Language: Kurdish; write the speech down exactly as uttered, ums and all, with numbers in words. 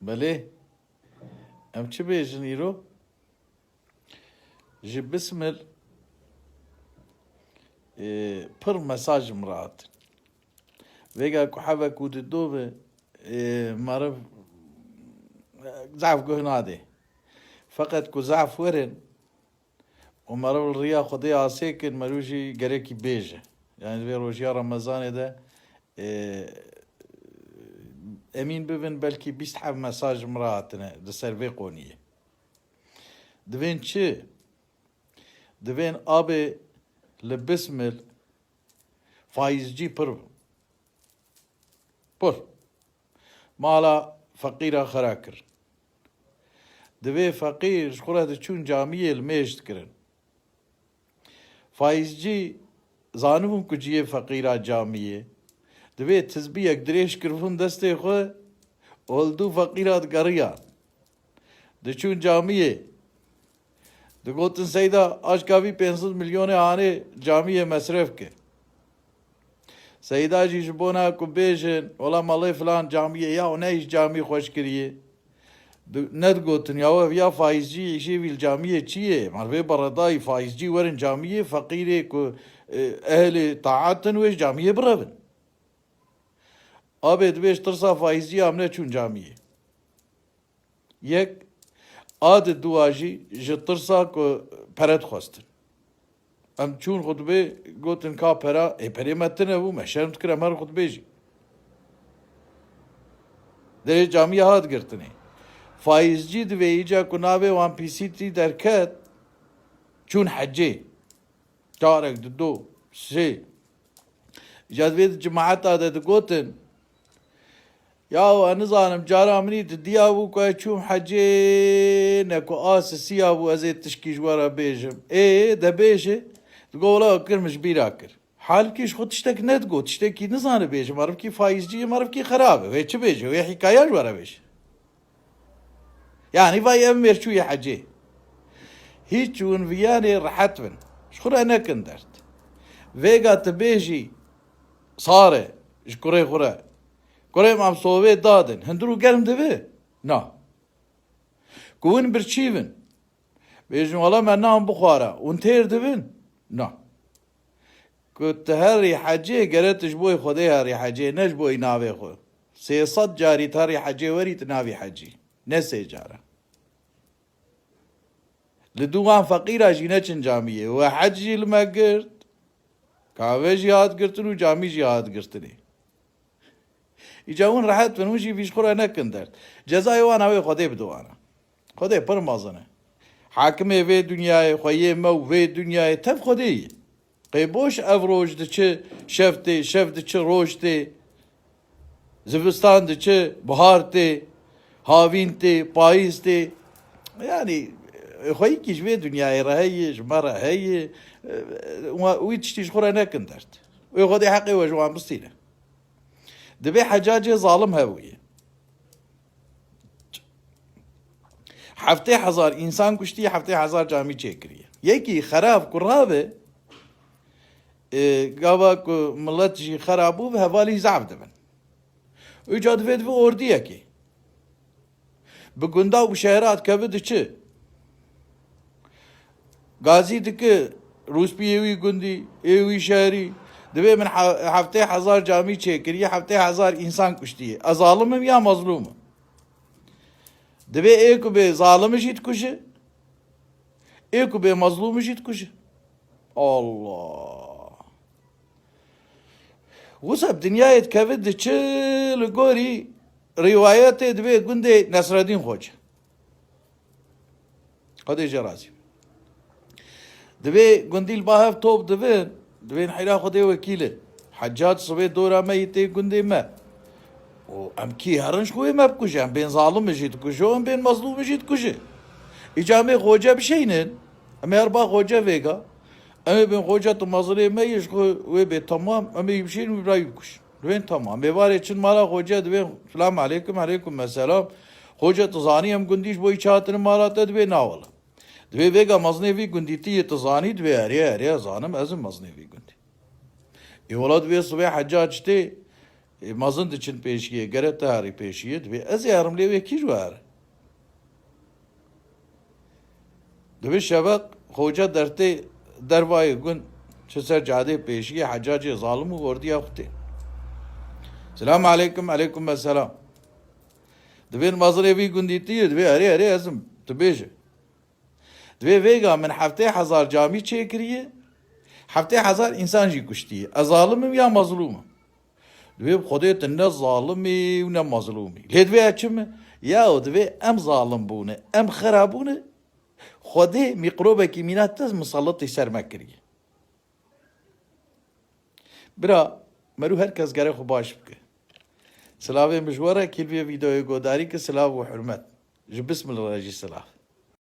Belê. Em çi bêjin îro? Ji Bismil, e, pir mesaj min re hatin. Vêga ku hevek û dido be, e, meriv, e, zaf guh nadê. Feqet ku zaf werin û meriv li riya Xwedê asê kin, meriv jî gerekî bêje. Yani vê rojiya Remezanê de, e, emîn bibin, belkî bîst heb mesaj min re hatine di ser vê qoniyê. Divên çi? Divên abê li Bismil faîzcî pir bû. Pir. Mala feqîra xera kir. Divê feqîr ji xwe re diçûn camiyê li mêj dikirin. Faîzcî zanibûn ku cihê feqîra camiyê. Divê tizbiyek dirêj kiribûn destê xwe û li dû feqîra digeriyan. Diçûn camiyê. Digotin, Seyda, aşka vî pênc sed milyonê anê camiyê mesref ke. Seyda jî ji bona ku bêjin, wela malê filan camiyê ya û ne hîç camî xweş kiriye. Di-, nedigotin, ya ev ya faîzcî îşê vî li camiyê çi ye? Merivê beredayî faîzcî werin camiyê, feqîrê ku, e, ehlê taat in wê ji camiyê birevin. Abê dibê ji tirsa faîzcî em neçûn camiyê. Yek, a di dua jî ji tirsa ku pere dixwestin. Em çûn xutbê, gotin ka pera, ê perê me tine bû, me şerm dikir em her xutbê jî. Derê camiya hat girtinê. Faîzcî divê îca ku navê wan P C T derket, çûn hecê. Carek, dido, sê. Îca divê di cemaeta de digotin, Yaw, ez nizanim, cara min î didiya bû ku ez çûm hecê, ne ku a sisiya bû, ez ê tişkî ji we re bêjim. Ê, de bêje, digo, wela kir, min ji bîra kir. Halkî ji xwe tiştek nedigo, tiştekî nizane bêje, merivkî faîzcî ye, merivkî xerab e. Wê çi bêje? Wê hîkaya ji we re bêje. Yanî vay ev mêr çûye hecê. Hîç hûn viyanê rehet bin. Ji xwe re nekin derd. Vêga tu bêjî sare ji kurê xwe re. Kurê mam sovê dadin. Hundir û germ dibe? Na. Ku hûn birçî bin. Bêjin, wela me nan bixwara. Hûn têr dibin? Na. Ku tu herî hecê, gere tu ji bo Xwedê herî hecê, ne ji bo navê xwe. Sê sed carî tu herî hecê werî, tu navî hecî. Ne sê cara. Li dû wan feqîra jî neçin camiyê. We hec jî li me girt. Kave jî hat girtin û camî jî hat girtinê. Îca hûn rehet bin, hûn jî vî ji xwe re nekin derd. Cezayê wan ew ê Xwedê bide wana. Xwedê pir mezin e. Hakimê vê dinyayê, xweyê me û vê dinyayê tev Xwedê ye. Qê boş ev roj diçe, şev tê, şev diçe, roj tê. Zivistan diçe, bihar tê, havîn tê, payîz tê. Yanî, xweyîkî ji vê dinyayê re heye, ji me re heye. Wî tiştî ji xwe re nekin derd. Wê Xwedê heqê we ji wan bistîne. Divê hecacê zalim hebûye. Heftê hezar însan kuştiye, heftê hezar camî çêkiriye. Yekî xerab ku rabe, e, gava ku milet jî xerab bû, bi hevalî zaf dibin. Îca divê divê ordiyekê. Bi gunda û şehra dikeve diçe. Gazî dike rûspiyê wî gundî, ê wî şehrî. Divê min he-, heftê hezar camî çêkiriye, heftê hezar însan kuştiye. Ez zalim im ya mezlûm im? Divê ê ku bê zalim jî dikuje, ê ku bê mezlûm jî dikuje. Allah! Wisa bi dinyayê dikeve diçe li gorî rîwayetê divê gundê Nesreddîn Xoce. Xwedê jê razî be. Divê gundî li ba hev top dibin, divên heyra Xwedê wekîl e. Heccac sibê dora me yê tê gundê me. Û em kî herin ji xwe wê me bikuje, em bên zalim jî dikuje, em bên mezlûm jî dikuje. Îca em ê Xoce bişeynin, em ê her ba Xoce vêga. Em ê bên Xoce tu mezlê me yê ji xwe wê bê temam, em ê yî bişeynin wî bira wî bikujin. Divên tamam. Êvarê çin mala Xoce divên selam aleykum, aleykum selam. Xoce tu zanî em gundî ji bo yî çi hatine mala te, divê na wele. Divê vêga mezinê vî gundî tu yê tu zanî, divê erê, erê, zanim ez im mezinê vî gundî. Ê wela divê sibê Heccac tê, Ê mezin diçin pêşiyê, gere te herî pêşiyê, dibê ez ê herim lê wê kî ji we here? Dibê şevek xoca dertê dervayê gund çi ser cadê pêşiyê hecacê zalim û ordiya xwe tê. Selamu aleykum, aleykum selam. Dibê mezinê vî gundî tu yî, dibê erê erê ez im, tu bêje. Dibê vêga min heftê hezar camî çêkiriye, heftê hezar însan jî kuştiye. Ez zalim im ya mezlûm im? Dibê bi Xwedê tu ne zalim î û ne mezlûm î. Lê dibê ez çi me? Yaw dibê em zalim bûne, em xera bûne. Xwedê mîkrobekî mîna te miselletî ser me kiriye. Bira, merû her kes gere xwe baş bike. Silavê min ji we re, kî li vê vîdeoyê godarî ke silav û hurmet. Ji Bismillah re jî silav.